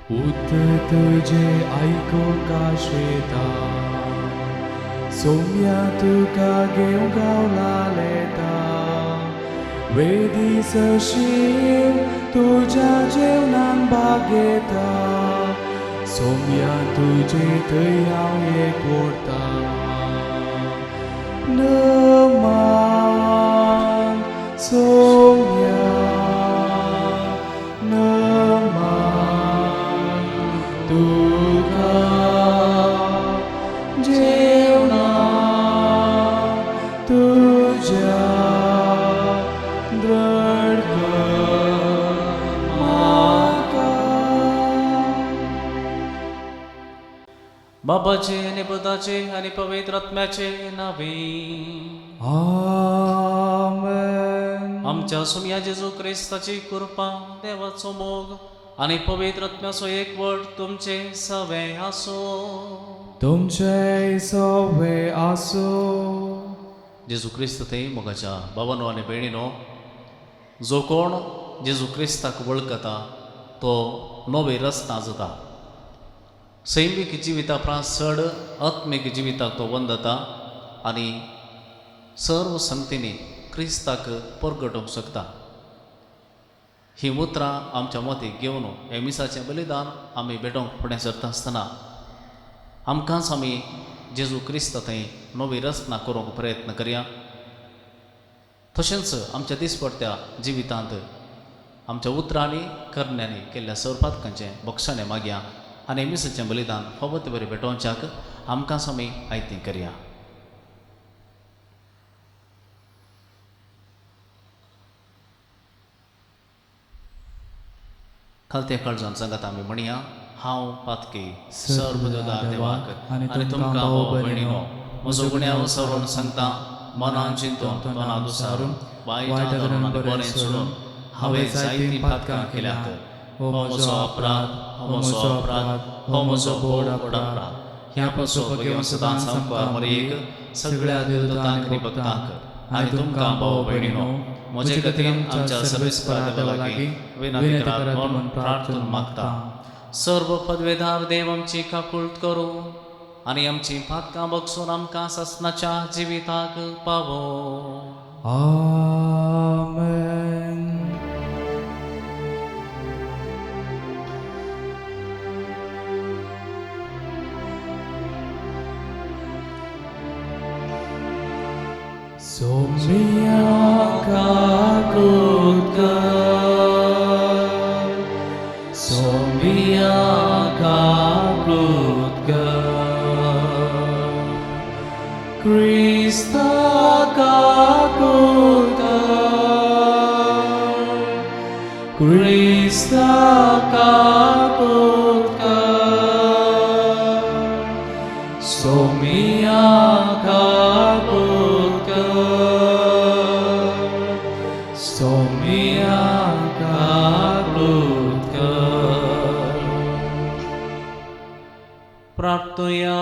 उतर तुजें आयकूंक आशेता सोम्या तुका घेवंक गावलालेता वेदी सशीं तुज्या जेवणान भाग घेता सोम्या तुजे थंय हांव एक व्हरता नमान सोम्या नमान तुका जेवणा तुज्या द्रड कर म्हाका. बाबाचे आनी पुताचे आनी पवित्र आत्म्याचे नावे. आमेन. आमच्या सुमया जेजू क्रिस्ताची कृपा, देवाचो मोग आनी पवित्र आत्म्याचो एकवट तुमचे सवे आसूं. तुमचे सवे आसूं. जेजू क्रिस्त थंय मोगाच्या बाबानो आनी भयणीनो, जो कोण जेजू क्रिस्ताक वळखता तो नवी रचना जाता. सैमीक जिविता परस चड आत्मीक जिविताक तो वंदता आनी सर्व संगतींनी क्रिस्ताक परगटोवंक शकता. ही उतरां आमच्या मतीक घेवन हें मिसाचें बलिदान आमी भेटोवंक फुडें सरता आसतना आमकांच आमी जेजू क्रिस्त थंय नवी रचना करूंक प्रयत्न करया. तशेंच आमच्या दिसपडत्या जिवितांत आमच्या उतरांनी करण्यांनी केल्ल्या सर्वपातकांचें बक्षाणें मागया आनी मिसाचें बलिदान फावो ते बरें भेटोवच्याक आमकांच आमी आयती करया. खालत्या काळजान सांगात आमी म्हणया, हांव पातकी सर्वदार देवाक आनी तुमकां भाव भयणीनो म्हजो गुन्यांव सरून सांगता. मनान चिंतून, तोंडान दुसारून, वायट धरून आनी बरें सोडून हांवें जायतीं पातकां केल्यात. हो म्हजो अपराध, हो म्हजो अपराध, हो म्हजो व्हड अपराध. ह्या पासून घेवन सदांच आमकां मरयेक सगळ्या देवदूतांक आनी भक्तांक आनी तुमकां भाव भयणीनो म्हजे खातीर आमच्या सर्वेस्परा देवा लागीं विनंती करात म्हणून प्रार्थना मागता. सर्व पदवेदार देव आमची काकुळट करूं आनी आमची पातकां बगसून आमकां ससनाच्या जिविताक पावो. आमेन. सोम्या काकुळट कर, सोम्या काकुळट कर, क्रिस्ता काकुळट कर, क्रिस्ता काकुळट कर, सोम्या काकुळट कर, सोम्या काकुळट कर. प्रार्थया.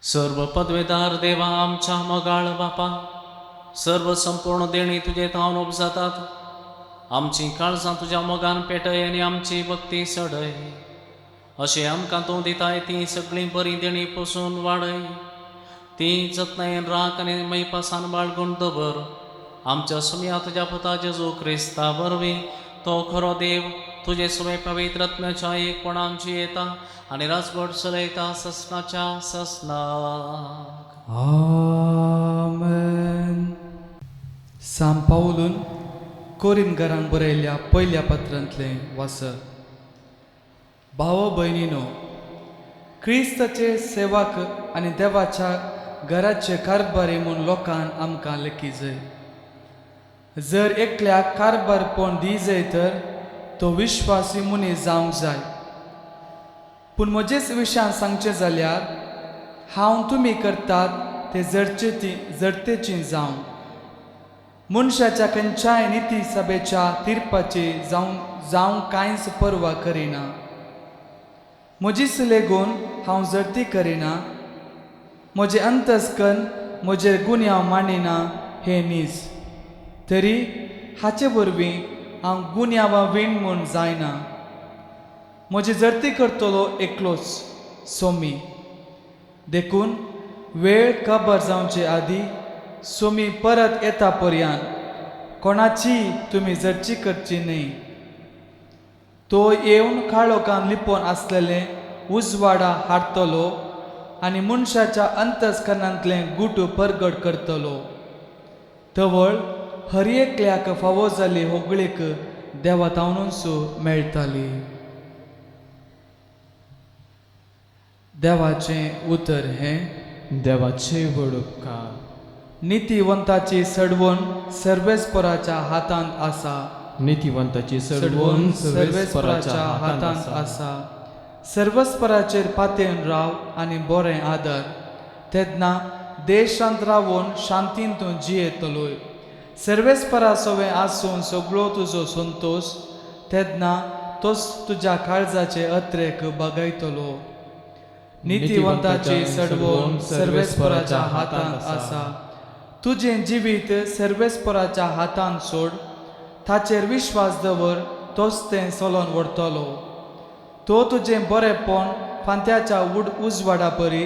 सर्व पदवेदार देवा, आमच्या मोगाळ बापा, सर्व संपूर्ण देणी तुजे थावन उपजातात. आमची काळजां तुज्या मोगान पेटय आनी आमची भक्ती चडय. अशें आमकां तूं दिताय ती सगळीं बरीं देणी पोसून वाडय. ती जतनायेन राख आनी मैपासान बाळगून दवर. आमच्या सुमया तुज्या पुता जेजू क्रिस्ता वरवीं, तो खरो देव, तुजे सुवे पवित्र आत्म्याच्या एकपणान जियेता आनी राजवट चलयता ससनाच्या ससनाक. आमेन. सांत पावलून कोरिंथकारांक बरयल्ल्या पयल्या पत्रांतलें वाचप. भाव भयणीनो, क्रिस्ताचे सेवक आनी देवाच्या घराचे कारभारी म्हूण लोकान आमकां लेखी जाय. जर एकल्याक कारभारपण दी जाय तर तो विश्वासी मनीस जावंक जाय. पूण म्हजेच विशयान सांगचें जाल्यार हांव तुमी करतात ते जडचे ती जडतेची जावं, मनशाच्या खंयच्याय निती सभेच्या तिर्पाची जावं जावं, कांयच पर्वा करिना. म्हजीच लेगून हांव जडती करिना. म्हजें अंतस्कन म्हजेर गुन्यांव मांडिना हें नीज, तरी हाचे वरवीं हांव गुन्यांवा वीण म्हूण जायना. म्हजी जर्ती करतलो एकलोच सोमी. देखून वेळ काबार जावचे आदी सोमी परत येता पर्यान कोणाची तुमी जर्ची करची न्हय. तो येवन काळोखान लिपोवन आसलेलें उजवाडा हाडटलो आनी मनशाच्या अंतस्करणांतलें गुट परगट करतलो. तवळ हर एकल्याक फावो जाल्ली होगळीक देवा तावनूच मेळटाली. देवाचें उतर हें. देवाचे व्हड उपकार. नितीवंताची सडवण सर्वेस्पराच्या हातांत आसा. नितीवंताची सडवण सर्वेस्पराच्या हातांत आसा. सर्वस्पराचेर पातेवन राव आनी बरें आदर, तेन्ना देशांत रावून शांतीन तूं जियेतलोय. सर्वेस्परा सवें आसून सगळो तुजो संतोश, तेन्ना तोच तुज्या काळजाचे अत्रेक बागयतलो. नितीवंताची सडवण सर्वेस्पराच्या हातांत आसा. तुजें जिवीत सर्वेस्पराच्या हातांत सोड, ताचेर विश्वास दवर, तोच तें चलोन व्हरतलो. तो तुजें बरेंपण फांत्याच्या उजवाडा परी,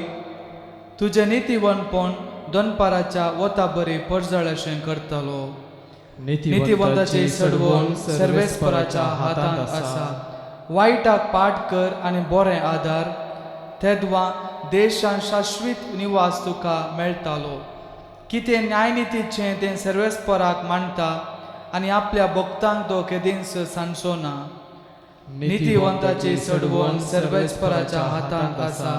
तुजें नितीवंतपण दनपाराच्या वता बरी परजळ अशें करतलो. नितीवंताची सडवण सर्वेस्पराच्या हातांत आसा. वायटाक पाट कर आनी बरें आदार, तेदवा देशांत शाश्वीत निवास तुका मेळटालो. कितें न्यायनितीचें तें सर्वेस्पराक मांडटा आनी आपल्या भक्तांक तो केदींच सांडचो ना. नितीवंताची सडवण सर्वेस्पराच्या हातांत आसा.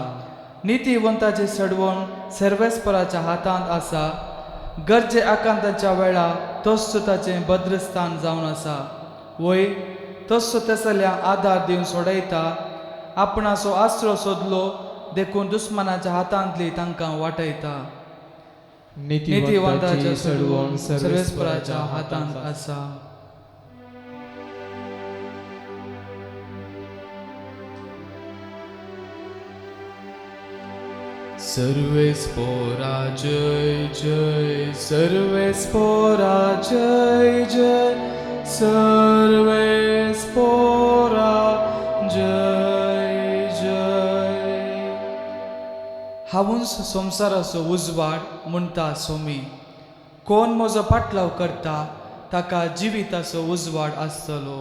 नितीवंताची सडवण सर्वेस्पराच्या हातांत आसा. गरजे आकांताच्या वेळा तोच ताचें भद्रस्थान जावन आसा. वय तसो तसल्या आदार दिवन सोडयता. आपणाचो आसरो सोदलो देखून दुस्मानाच्या हातांतली तांकां वाटयता. नितीवंताची सडवण सर्वेस्पराच्या हातांत आसा. सर्वेस्पोरा जय जय, सर्वेस्पोरा जय जय, सर्वेस्पोरा जय जय. हांवूच संवसाराचो उजवाड म्हणटा सोमी. कोण म्हजो पाटलाव करता ताका जिविताचो उजवाड आसतलो.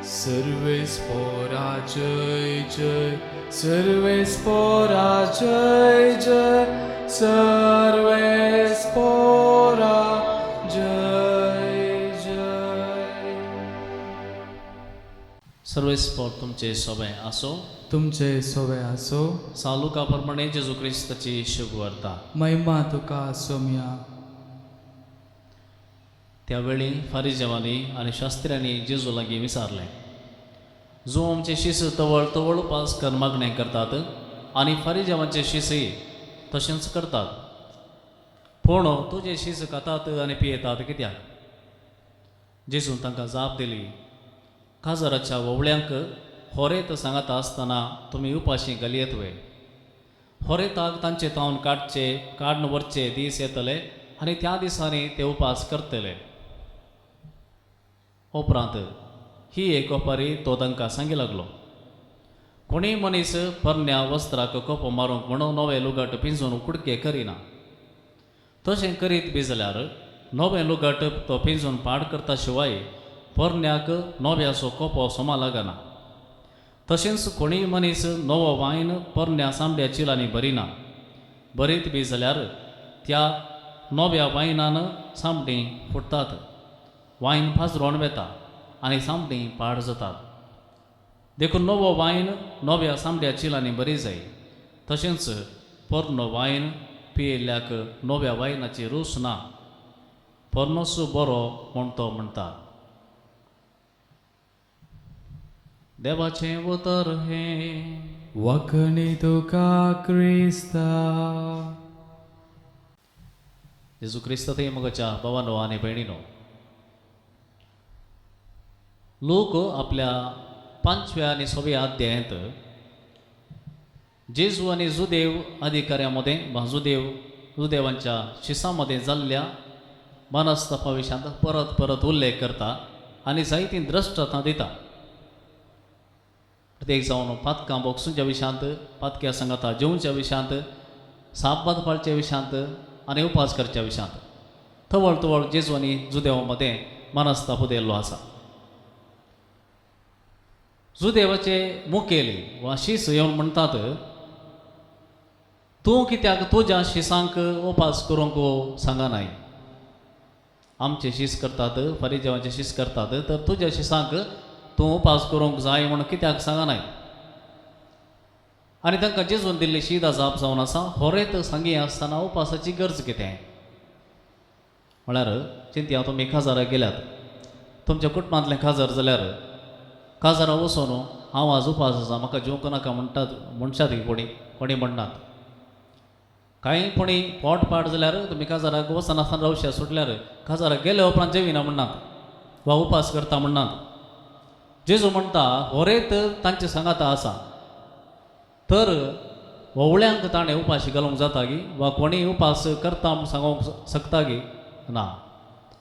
सर्वेस्पोरा जय जय, सर्वेस्पोरा जय जय, सर्वेस्पोरा जय जय. सर्वेस्पोर तुमचे सोबें आसो. तुमचे सोवे आसो. सालुका प्रमाणे जेजू क्रिस्ताची शुभ वार्ता. महिमा तुका सोम्या. त्या वेळी फारिजेवांनी आनी शास्त्र्यांनी जेजू लागीं विचारलें, जो आमचे शीस तवळ तवळ उपास कर मागणें करतात आनी फारिजेवांचे शीसय तशेंच करतात, पूण तुजे शीस खातात आनी पियेतात कित्याक? जेजून तांकां जाप दिली, काजराच्या वोवळ्यांक होरेत सांगता आसतना तुमी उपाशी घालयेत वे? होरेताक तांचे तावन काडचे काडून व्हरचे दीस येतले आनी त्या दिसांनी ते उपास करतले. उपरांत ही एक ओपारी तो तांकां सांगी लागलो, कोणीय मनीस परण्या वस्त्राक कोपो मारूंक म्हणून नवें लुगट पिंजून कुडके करिना. तशें करीत बी जाल्यार नवें लुगट तो पिंजून पाड करता शिवाय पोरण्याक नव्याचो कोपो सोमा लागना. तशेंच कोणीय मनीस नवो वायन पोरण्या चामड्या चिलांनी भरिना. भरीत बी जाल्यार त्या नव्या वायनान चामडीं फुट्टात, वायन पाजरोन वेता आनी चामडीं पाड जातात. देखून नवो वायन नव्या चामड्या चिलांनी बरी जाय. तशेंच पोरनो वायन पियेल्ल्याक नव्या वायनाची रूच ना, पोरनोच बरो म्हूण तो म्हणटा. देवाचें उतर हें. वखणी तुका क्रिस्ता. जेजू क्रिस्त थंय मगच्या भावानो आनी भयणीनो, लोक आपल्या 5व्या आनी 6व्या अध्यायांत जेजू आनी जुदेव अधिकाऱ्यां मदें वा जुदेवांच्या शिसां मदें जाल्ल्या मनस्तापा विशयांत परत परत उल्लेख करता आनी जायतीं द्रश्टांतां दिता. प्रत्येक जावन पातकां बोगसूंच्या विशयांत, पातक्या सांगाता जेवच्या विशयांत, साबाद पाळच्या विशयांत आनी उपास करच्या विशयांत तवळ तवळ जेजू आनी जुदेवा मदें मनस्ताप उदयल्लो आसा. जुदेवाचे मुखेली वा शीस येवन म्हणटात, तूं कित्याक तुज्या शिसांक उपास करूंक सांगनाय? आमचे शीस करतात, फारीजेवांचे शीस करतात, तर तुज्या शिसांक तूं उपास करूंक जाय म्हूण कित्याक सांगनाय? आनी तांकां जेजून दिल्ली शीदा जाप जावन आसा, होरेत सांगी आसतना उपासाची गरज कितें? म्हळ्यार चिंतया, तुमी काजाराक गेल्यात, तुमच्या कुटुंबांतलें काजार जाल्यार काजारा वचून हांव आज उपास आसा, म्हाका जेवंक नाका म्हणटात म्हणशात की कोणी कोणी म्हणनात. कांय कोणी पोट पाट जाल्यार तुमी काजाराक वचनासतना रावशा सुटल्यार काजाराक गेल्या उपरांत जेविना म्हणनात वा उपास करता म्हणनात. जेजू म्हणटा होरेत तांचे सांगाता आसा, तर वोवळ्यांक ताणें उपाशी घालूंक जाता गी वा कोणीय उपास करता म्हूण सांगूंक शकता गी ना.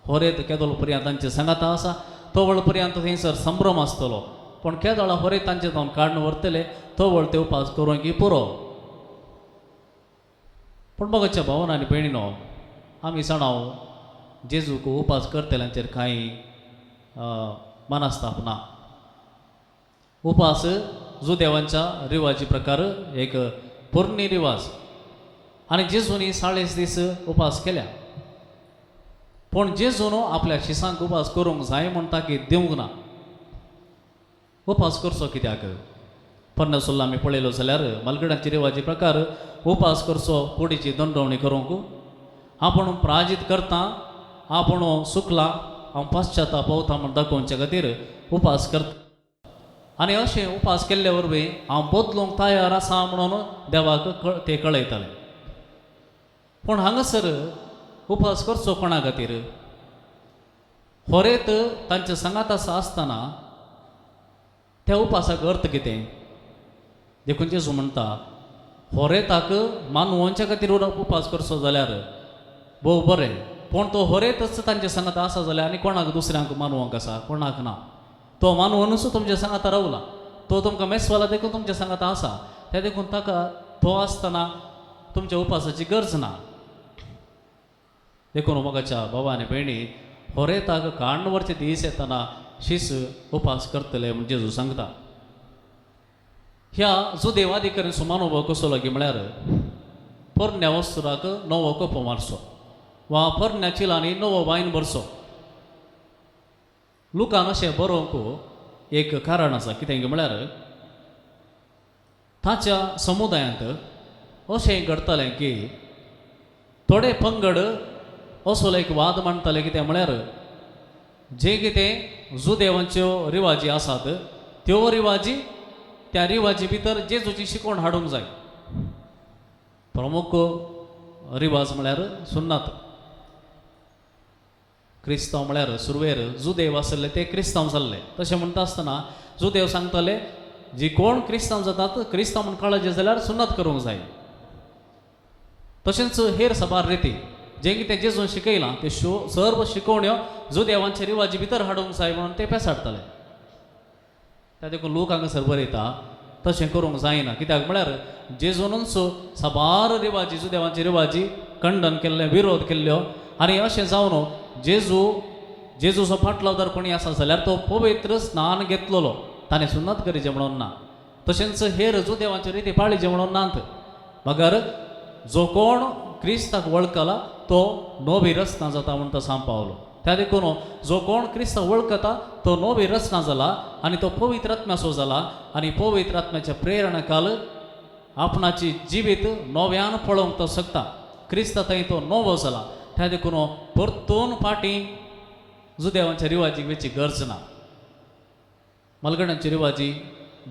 होरेत केदोळ पर्यंत तांचे सांगाता आसा तवळ पर्यंत थंयसर संभ्रम आसतलो, पूण केदोळा होरेत तांचे जावन काडून व्हरतले तवळ ते उपास करूंक की पुरो. पूण मोगाच्या भावान आनी भयणीनो, आमी जाणाव जेजूक उपास करतल्यांचेर कांय मनस्ताप ना. उपास जुदेवांच्या रिवाजी प्रकार एक पोरणी रिवाज आनी जेजूनी 40 दीस उपास केल्या, पूण जेजून आपल्या शिसांक उपास करूंक जाय म्हूण ताकी दिवंक ना. उपास करचो कित्याक? पन्नासुल्ला आमी पळयलो जाल्यार मालगडांची रिवाजी प्रकार उपास करचो कुडीची दंडवणी करूंक, आपूण प्राजीत करता, आपूण सुकला, हांव पश्चाताप पावता म्हूण दाखोवचे खातीर उपास करता. आनी अशें उपास केल्ले वरवीं हांव बदलूंक तयार आसा म्हणून देवाक ते कळयताले. पूण हांगासर उपास करचो कोणा खातीर? होरेत तांचे सांगात आसा आसतना त्या उपासाक अर्थ कितें? देखून जेजू म्हणटा होरेताक मानवोंच्या खातीर उपास करचो जाल्यार भोव बरें, पूण तो होरेतच तांचे सांगात आसा जाल्यार आनी कोणाक दुसऱ्यांक मानवंक आसा? कोणाक ना. तो मानवनूच तुमच्या सांगाता रावला, तो तुमकां मेसवाला देखून तुमच्या सांगाता आसा, त्या देखून ताका तो आसतना तुमच्या उपासाची गरज ना. देखून मोगाच्या बाबा आनी भयणी, होरेताक काण्ण व्हरचे दीस येतना शीस उपास करतले म्हूण जेजू सांगता. ह्या जुदेवाधिकारी सुमानोभव कसो लागीं म्हळ्यार पोरण्या वस्तुराक नवो कोपो मारचो वा पोरण्या चिलांनी नवो वायन भरचो. लुकान अशें बरोवंक एक कारण आसा, कितें म्हळ्यार ताच्या समुदायांत अशें घडटालें की थोडे पंगड असो एक वाद मांडटाले, कितें म्हळ्यार जे कितें जुदेवांच्यो रिवाजी आसात त्यो रिवाजी त्या रिवाजी भितर जेजूची शिकवण हाडूंक जाय. प्रमुख रिवाज म्हळ्यार सुन्नात. क्रिस्तांव म्हळ्यार सुरवेर जुदेव आसले ते क्रिस्तांव जाल्ले. तशें म्हणटा आसतना जुदेव सांगताले जी कोण क्रिस्तांव जातात क्रिस्तांव म्हूण कळचे जाल्यार सुन्नत करूंक जाय. तशेंच हेर साबार रिती जें कितें जेजून शिकयलां ते सर्व शिकवण्यो जुदेवांचे रिवाजी भितर हाडूंक जाय म्हणून ते पेसाडटाले. त्या देखून लोक हांगासर बरयता तशें करूंक जायना, कित्याक म्हळ्यार जेजूनच साबार रिवाजी जुदेवांचे रिवाजी खंडन केल्लें, विरोध केल्ल्यो. आनी अशें जावन जेजू जेजूचो फाटलावदार कोणी आसा जाल्यार तो पवित्र स्नान घेतलेलो, ताणें सुन्नत करीचें म्हणून ना. तशेंच हेर जुदेवांच्यो रिती पाळीचे म्हणून नात, मगर जो कोण क्रिस्ताक वळखला तो नवी रचना जाता म्हूण तो सांग पावलो. त्या देखून जो कोण क्रिस्ताक वळखता तो नवी रचना जाला आनी तो पवित्र आत्म्याचो जाला आनी पवित्र आत्म्याच्या प्रेरणा काल आपणाची जिवीत नव्यान पळोवंक तो शकता. क्रिस्ता थंय तो नवो जाला. त्या देखून परतून फाटीं जुदेवांच्या रिवाजीक वेची गरज ना. मलगणांच्यो रिवाजी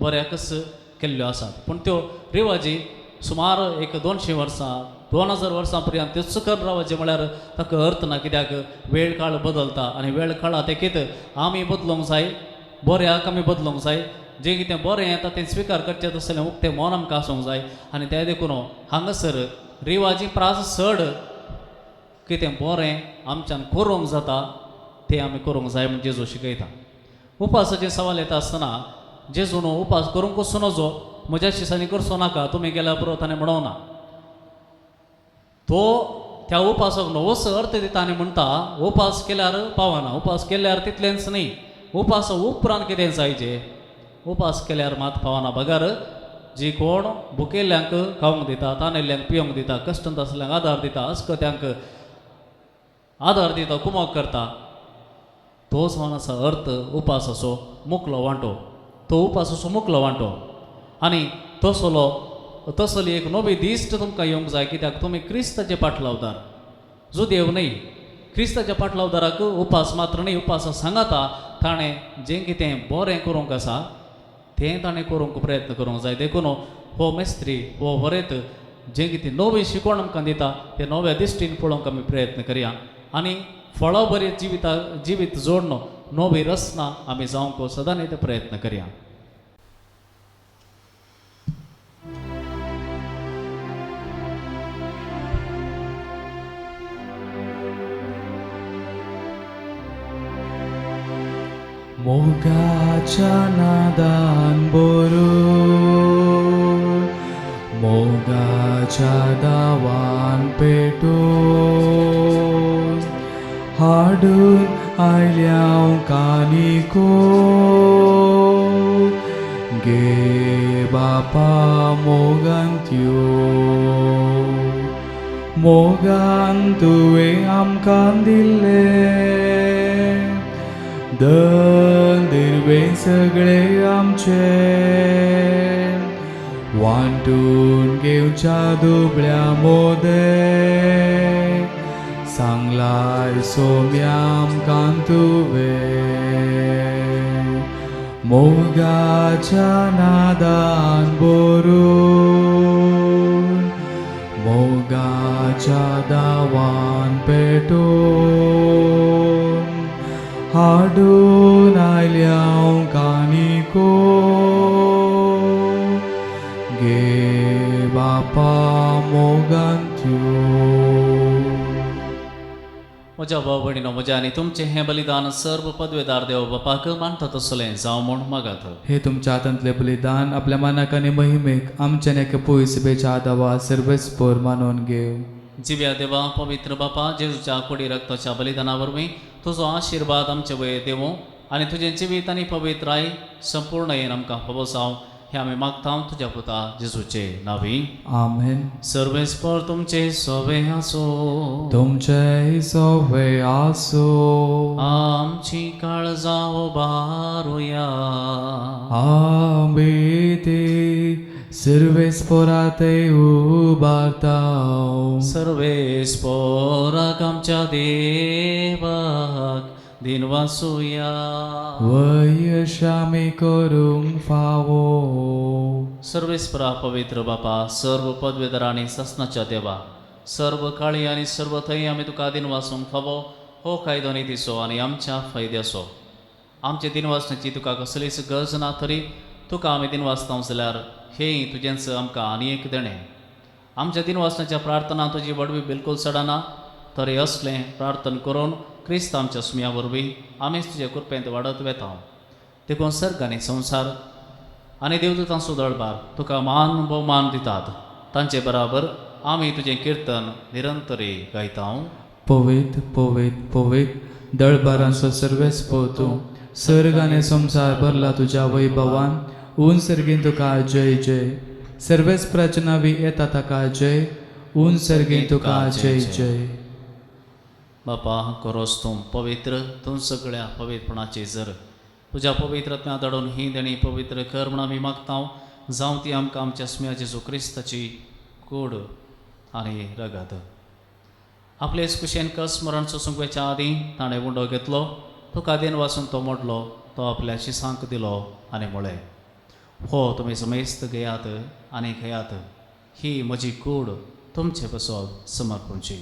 बऱ्याकच केल्ल्यो आसात, पूण त्यो रिवाजी सुमार एक 200 वर्सां 2000 वर्सां पर्यंत त्यो चुकन रावचें म्हळ्यार ताका अर्थ ना, कित्याक वेळ काळ बदलता आनी वेळ काळा तेकीत आमी बदलूंक जाय, बऱ्याक आमी बदलूंक जाय. जें कितें बरें येता तें स्विकार करचें तसलें उक्तें मन आमकां आसूंक जाय. आनी तें देखून हांगासर रिवाजी प्रास चड कितें बरें आमच्यान करूंक जाता तें आमी करूंक जाय म्हूण जेजू शिकयता. उपासाचें सवाल येता आसतना जेजू न्हू उपास करूंक वचूं नजो, म्हज्या शिसांनी करचो नाका, तुमी गेल्या पुरो ताणें म्हणोवं ना. तो त्या उपासाक नवोच अर्थ दिता आनी म्हणटा उपास केल्यार पावना, उपास केल्यार तितलेंच न्ही, उपासा उपरांत कितें जायचे, उपास केल्यार मात पावना बगर जी कोण भुकेल्ल्यांक खावंक दिता, तानेल्ल्यांक पिवंक दिता, कश्टांत आसल्यांक आदार दिता, अस्कत्यांक आदार दिता, कुमक करता, तो जावन आसा अर्थ उपासाचो मुकलो वांटो, तो उपासाचो मुकलो वांटो. आनी तसलो तसली एक नवी दिश्ट तुमकां येवंक जाय, कित्याक तुमी क्रिस्ताचे पाटलावदार, जो देव न्हय. क्रिस्ताच्या पाटलावदाराक उपास मात्र न्हय, उपासा सांगाता ताणें जें कितें बरें करूंक आसा तें ताणें करूंक प्रयत्न करूंक जाय. देखून हो मेस्त्री हो वरेत जें कितें नवी शिकवण आमकां दिता तें नव्या दिश्टीन पळोवंक आमी प्रयत्न करया आनी फळां बरें जिविता जिवीत जोडण नवी रचना आमी जावंक सदांच ते प्रयत्न करया. मोगाच्या नादान बोरून, मोगाच्या दावान पेटून, हाडून आयल्या कानिको गे बापा मोगान त्यो, मोगान तुवें आमकां दिल्लें दंदिरवे सगळे आमचे, वांटून घेवच्या दुबळ्या मोदे सांगलाय सोम्या आमकां तुवें. मोगाच्या नादान बोरून, मोगाच्या दावान पेटून, हाडून आयल्या कानिको गे बापा मोगान त्यो. म्हज्या भाव भयणीनो, म्हज्या आनी तुमचें हें बलिदान सर्व पदवेदार देव बापाक मानता तसलें जावं म्हूण मागात. हे तुमच्या हातांतलें बलिदान आपल्या मानाक आनी महिमेक आमच्या एका पयस बेच्या दावा सर्वेस्पोर मानून घेव. जिव्या देवा पवित्र बापा, जेजूच्या कुडी रक्ताच्या बलिदाना वरवीं तुजो आशिर्वाद आमचे वयर देवूं आनी तुजें जिवीत आनी पवित्राय संपूर्ण येन आमकां फावो जावं हें आमी मागता तुज्या पुता जेजूचे नांवी. आमेन. सर्वेस्पर तुमचे सोवे आसो, तुमचे सोवे आसो. आमची काळजां उबारुया, आमी ती सर्वेस्पोराते उबारता. सर्वेस्पोराक आमच्या देवाक दिनवासुया, वयशामी करूंक फावो. सर्वेस्परा पवित्र बापा, सर्व पदवेदार आनी सासनाच्या देवा, सर्व काळी आनी सर्व थंय आमी तुका दिनवासूंक फावो हो कायदो नितीचो आनी आमच्या फायद्याचो. आमचे दिनवासण्याची तुका कसलीच गरज ना तरी तुका आमी दिनवासता जाल्यार हें तुजेंच आमकां आनी एक देणें. आमच्या दिनवासनाच्या प्रार्थना तुजी वडवी बिलकूल चडना तरी असलें प्रार्थना करून क्रिस्त आमच्या सुम्या वरवीं आमीच तुजे कृपेंत वाडत वेता. देखून सर्ग आनी संवसार आनी देवदूतांचो दळबार तुका मान भोवमान दितात, तांचे बराबर आमी तुजें किर्तन निरंतरी गायता. पवित्र पवित्र पवित्र दळबारांचो सर्वेस्पोर तूं, सर्ग आनी संवसार भरला तुज्या वैभवान. ऊन सर्गीन तुका जय जय, सर्वेस्पराच्या नांवी येता ताका जय, ऊन सर्गीन तुका जय जय. बापा करोस तूं पवित्र, तूं सगळ्या पवित्रपणाची जर तुज्या पवित्र आत्म्या धाडून ही देणी पवित्र कर म्हूण आमी मागता. जावं ती आमकां आमच्या सुम्या जेजू क्रिस्ताची कूड आनी रगत. आपले कुशेन कस मरण सोसूंक वयच्या आदीं ताणें उंडो घेतलो, तुका देन वासून तो मोडलो, तो आपल्या शिसांक दिलो आनी म्हळें, हो तुमी समेस्त घेयात आनी खेयात, ही म्हजी कूड तुमचे पासत समर्पणची.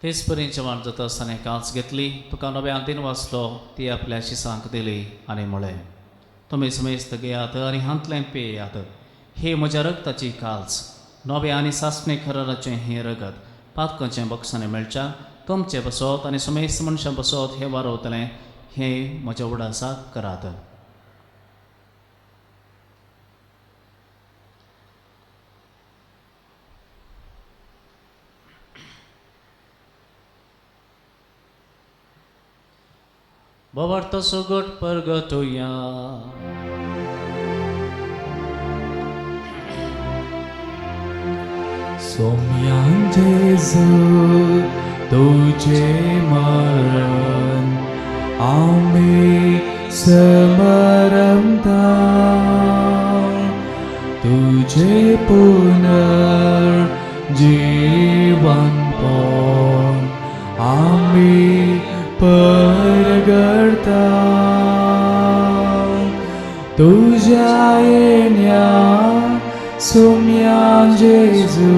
तेच परी जेवण जाता आसतना कांच घेतली, तुका नव्या दिन वाचलो, ती आपल्या शिसांक दिली आनी म्हळें, तुमी समेस्त घेयात आनी हांतलें पेयात. ही म्हज्या रगताची काल्स, नव्या आनी सासणे खराराचें हें रगत पातकांचें बक्षांनी मेळच्या तुमचें बसत आनी समेस्त मनशां बसत हें वारवतलें. हें म्हज्या उडासाक करात. बाबार्थ सुगट परगटुया. सोम्यान जेजू तुझे मरण आमी समरमता, तुझे पुनर्जीवन पण आमी परगडता. तुझ्या येण्या सोम्यान जेजू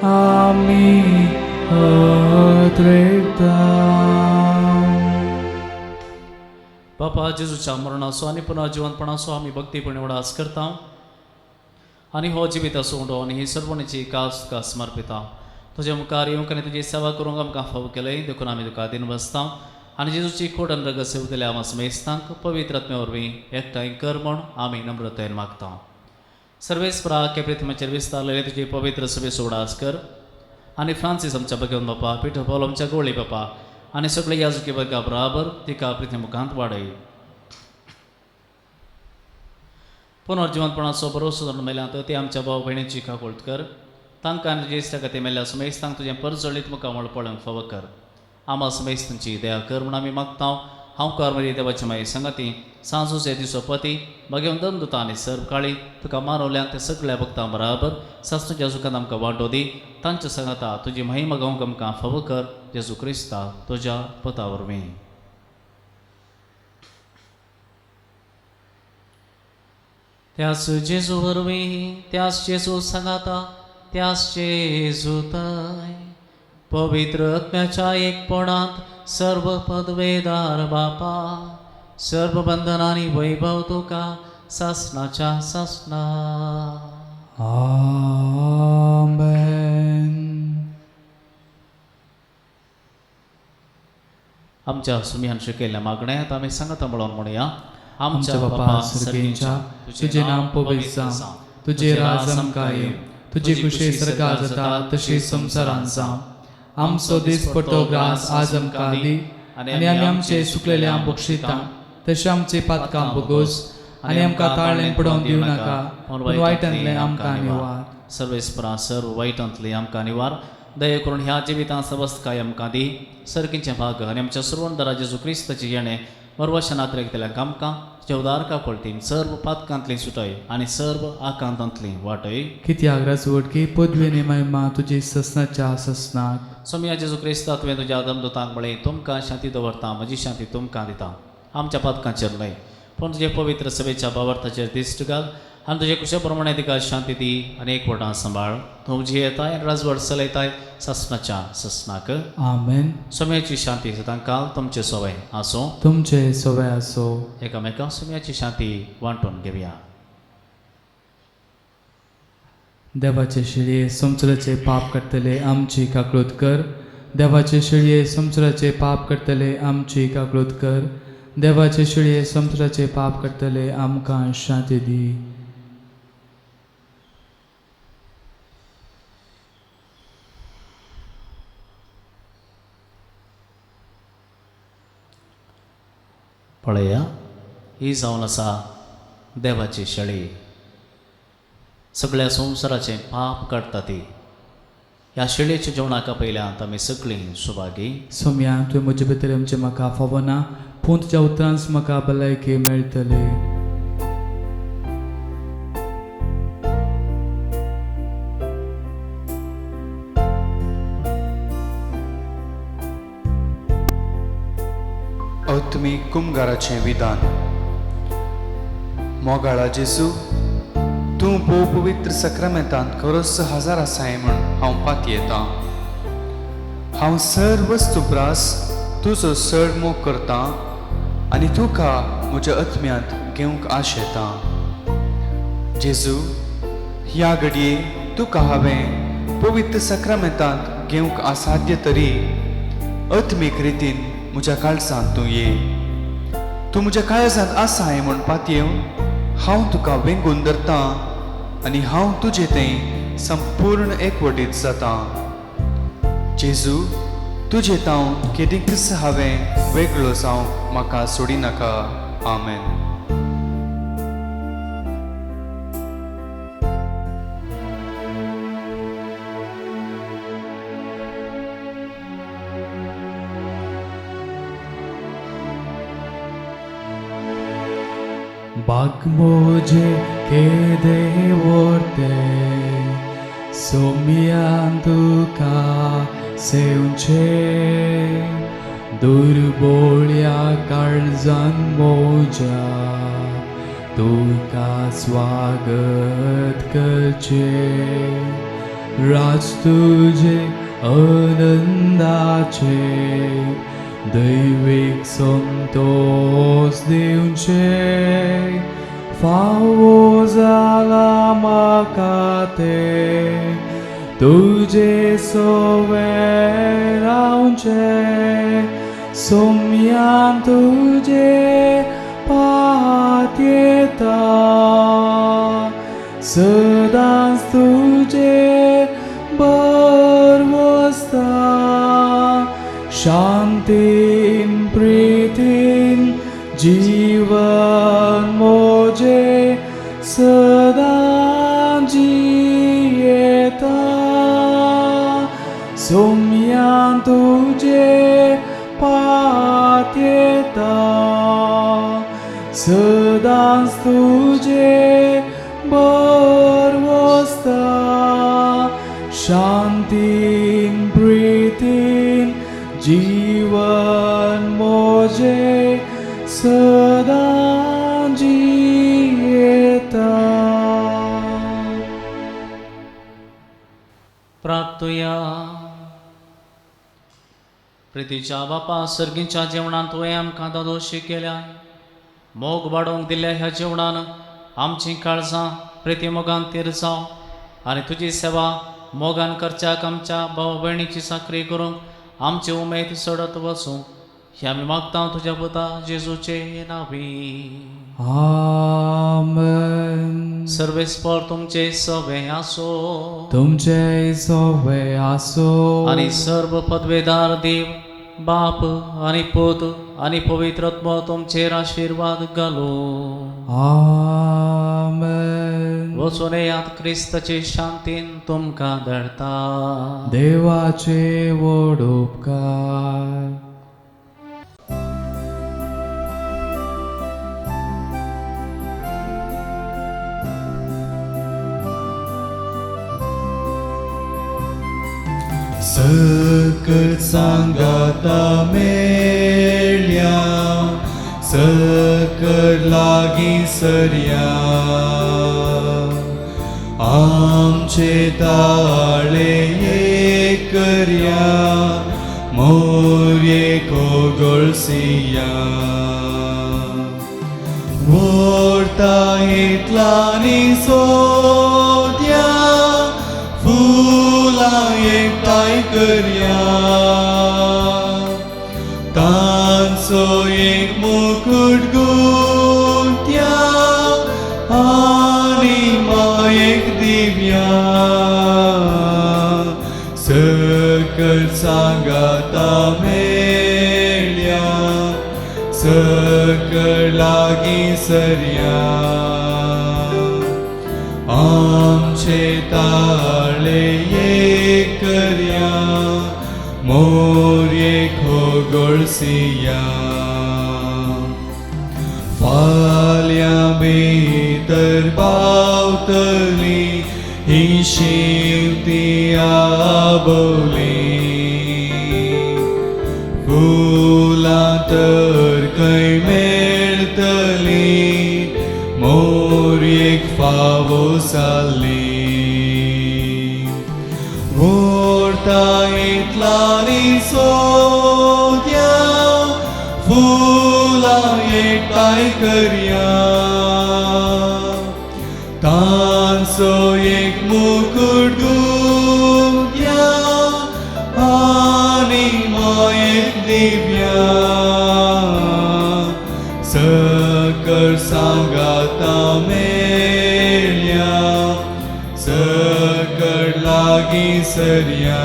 आमी अत्रेकता. बापा, जेजूच्या मरणाचो आनी पुनर्जिवंतपणाचो आमी भक्तीपणी उडास करता आनी हो जिविताचो उंडो आनी ही सर्वणीची कास तुका समर्पिता. तुजे मुखार येवंक आनी तुजी सेवा करूंक आमकां फावो केलें देखून आमी तुका दिन बसता आनी जेजूची खोड आनी रगत सेवतल्या आमा समेस्तांक पवित्र आत्म्या वरवीं एकठांय कर म्हूण आमी नम्रतायेन मागता. सर्वेस्परा केप्रिथमाचेर विस्तारलेले तुजी पवित्र सभेचो उडास कर आनी फ्रांसीस आमच्या भगवंत बापा, पिटर पावल आमच्या गोळी बापा आनी सगळे याजकी वर्गा बराबर तिका पृथ्वी मुखांत वाडय. पुनर्जिवंतपणाचो भरोसो जावन मेल्यात ते आमच्या भाव भयणीची काकुळट कर. तांकां आनी तुजे इश्टा खातीर मेल्ल्या समेस्तांक तुजें परजळीत मुखामळ पळोवंक फावो कर. आमा समेस्तांची दया कर म्हूण आमी मागता. हांव कार देवाची माई सांगाती सांजूचे दिसो पती भगवंत दमदुता आनी सर्व काळी तुका मानवल्यान ते सगळ्या भक्तां बराबर सासणाच्या सुखान आमकां वांटो दी. तांच्या सांगाता तुजी महिमा गावंक आमकां फावो कर. जेजू क्रिस्ता तुज्या पता वरवीं. त्याच जेजू वरवीं, त्याच जेजू सांगाता, त्याच जेजूताय पवित्र आत्म्याच्या एकपणांत सर्व पदवेदार बापा, सर्व बंधनांनी वैभव तुका सासणाच्या सासणा. आमेन. आमच्या सुमियान शिकयल्ल्या मागण्यात आमी सांगता म्हणून म्हणया. आमच्या बापा सर्गेंच्या, तुजें नांव पवित्र जावं, तुजें राज आमकां येवं, तुजी खुशी सरकार जाता तशी संवसारांत जावं. आमचो दिसपट्टो ग्रास आज आमकां दी आनी आमी आमचे सुकलेले बक्षिता तशें आमचे पातकां भोगोस आनी आमकां ताळें पडोवन दिवं नाका, पूण वायटांतलें आमकां निवार. सर्वेस्परा सर्व वायटांतलें आमकां निवार. दया करून ह्या जिवितांत सवस्तकाय आमकां दी. सर्कींचें भाग आनी आमच्या सुरवणदारा जेजू क्रिस्ताचें येणें मरवशा नात्रेक आमकां तुज्या उदार काकुळटीन सर्व पातकांतली सुटय आनी सर्व आकांतांतली वाटय. कित्याक राजवटकी पदवी आनी महिमा तुजी ससनाच्या ससनाक. सोमया जेजू क्रिस्ता, तुवें तुज्या दमदुतांक म्हळें, तुमकां शांती दवरता, म्हजी शांती तुमकां दिता. आमच्या पातकांचेर न्हय पूण तुजे पवित्र सभेच्या भावार्थाचेर दिश्ट घाल आनी तुजे कुशे प्रमाणे तिका शांती दी आनी एकवटां सांबाळ. तूं जियेताय आनी राजवट चलयताय ससनाच्या ससनाक. आमेन. सोम्याची शांती सदांकाल तुमचे सवय आसूं. तुमचे सवय आसूं. एकामेका सोम्याची शांती वांटून घेवया. देवाचे शिळये संवसाराचे पाप करतले आमची काकळूत कर. देवाचे शिळये संवसाराचे पाप करतले आमची काकळूत कर. देवाचे शिळये संवसाराचे पाप करतले आमकां शांती दी. पळया, ही जावन आसा देवाची शेळी, सगळ्या संवसाराचें पाप काडटा ती. ह्या शेळयेच्या जेवणाक पयल्यात आमी सगळीं सुभागी. सोम्या, तुवें म्हजे भितर आमचें म्हाका फावना, पूण तुज्या उतरांच म्हाका भलायकी मेळटली. आत्मीक कुमगाराचें विधान. मोगाळा जेजू, तूं भोव पवित्र सक्रामेंतांत खरोच हजार आसाय म्हूण हांव पातयेतां. हांव सर्व प्रास तुजो चड मोग करतां आनी तुका म्हज्या आत्म्यांत घेवंक आशेतां. जेजू, ह्या घडये तुका हांवें पवित्र साक्रामेंतांत घेवंक असाध्य तरी आत्मीक रितीन म्हज्या काळजांत तूं ये. तूं म्हज्या काळजांत आसाय म्हूण पातयेवन हांव तुका वेंगून धरतां आनी हांव तुजे थंय संपूर्ण एकवटीत जातां. जेजू, तुजे तावन केदींकच हांवें वेगळो जावंक म्हाका सोडिनाका. आमेन. बागमोजे केदे वोर्ते सोम्यान तुका सेवचे दुर्बोळ्या काळजान मोजा तुका स्वागत करचे. राज तुजे आनंदाचे दैवीक संतोष दिवचे फावो जाला म्हाका ते तुजे सवे रावचे. सोम्यान तुजे पातयेता सदांच तुजे बरवसता. शांतीन प्रीतीन जीवन मोजे सदां जियेता. सोम्यान तुजे पातयेता सदांच तुजे बरवसता. शांतीन प्रीतीन जीवन मोजे सदां जियेता. प्रार्थुया. प्रितीच्या बापा, सर्गीच्या जेवणान तुवें आमकां दादोशी केल्या. मोग वाडोवंक दिल्ल्या ह्या जेवणान आमचीं काळजां प्रिती मोगान तिरसाव आनी तुजी सेवा मोगान करच्याक आमच्या भाव भयणीची चाकरी करूंक आमची उमेद चडत वचूं हे आमी मागता तुज्या पुता जेजूचे नांवी. आमेन. सर्वेस्पर तुमचे सवे आसो. तुमचे सवे आसो. आनी सर्व पदवेदार देव बाप आनी पूत आनी पवित्र आत्मो तुमचेर आशिर्वाद घालूं. आमेन. वचून येयात, क्रिस्ताचे शांतीन तुमकां धाडटा. देवाचे व्हड उपकार. सकट सांगाता मेळ्या, सकट लागीं सरया, आमचे ताळे एक करया, मोरये कोगळसिया. व्हरता इतलांनी सोद्या, फुलां एकठांय करया, तांचो एक मुकूट गुंत्या आनी मायेक दिव्या. सकट सांगाता मेळ्या, सकट लागीं सरया, आमचे ताळे एक करया, मोरये खोगळसिया. फाल्यां भितर पावतली ही शिवती आबोली, फुलां तर खंय मेळटली, मोरयेक फावो जाली. सोडता इतलानी सोद्या फुलां एकठांय करया तांचो एक मुकुट गुंथया आनी मायेक दिव्या सकळ सांगाता मेळया सकळ लागीं सरया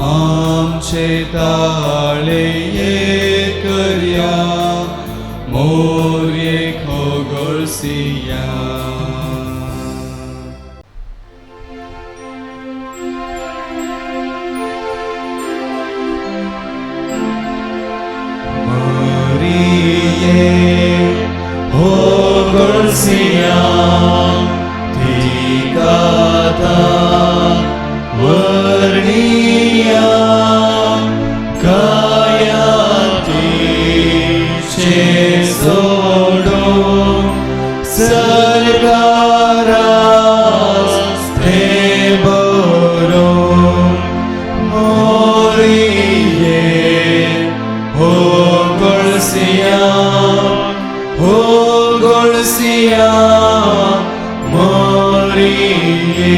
आमचे ताळे एक करया मोरयेक होगोळसिया. मरिये होगोळसिया तिका वर्णिया काया तिचे सोडून सरकारास ते बरोवन मोरये होगोळसिया होगोळसिया मोरये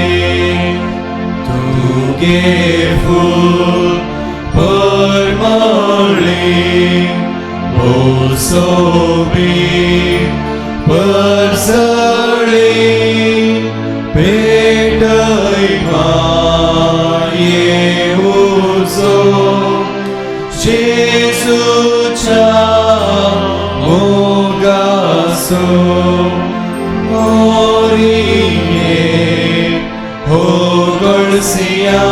तुगे फूल परमळी भोसोबी परसळी पेटय माये उजो जेजूच्या मोगासो मोरये होगोळसिया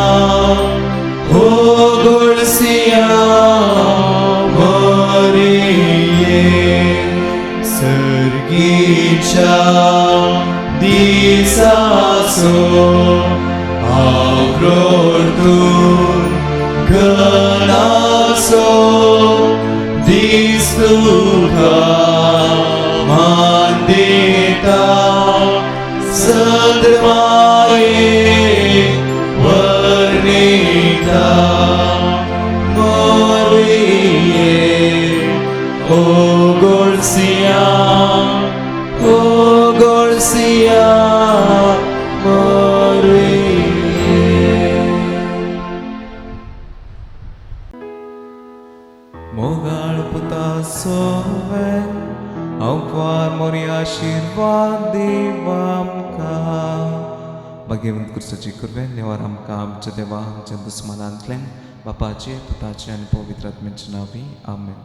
होगोळसिया मोरये सर्गीच्या दिसाचो आवरोडून घनाचो दीस तुका मान दिता सदमाये वर्णिता मोरये होगोळसिया होगोळसिया मोरये. मोगाळ पुता सोवें आंकवार मोरी आशिर्वाद दीव आमकां. भाग्यवंत क्रिस्ताची कृपेन नेवार आमकां आमच्या देवा आमच्या दुस्मानांतल्यान बापाचे पुताचे आनी पवित्र आत्म्याच्या नांवी आमेन.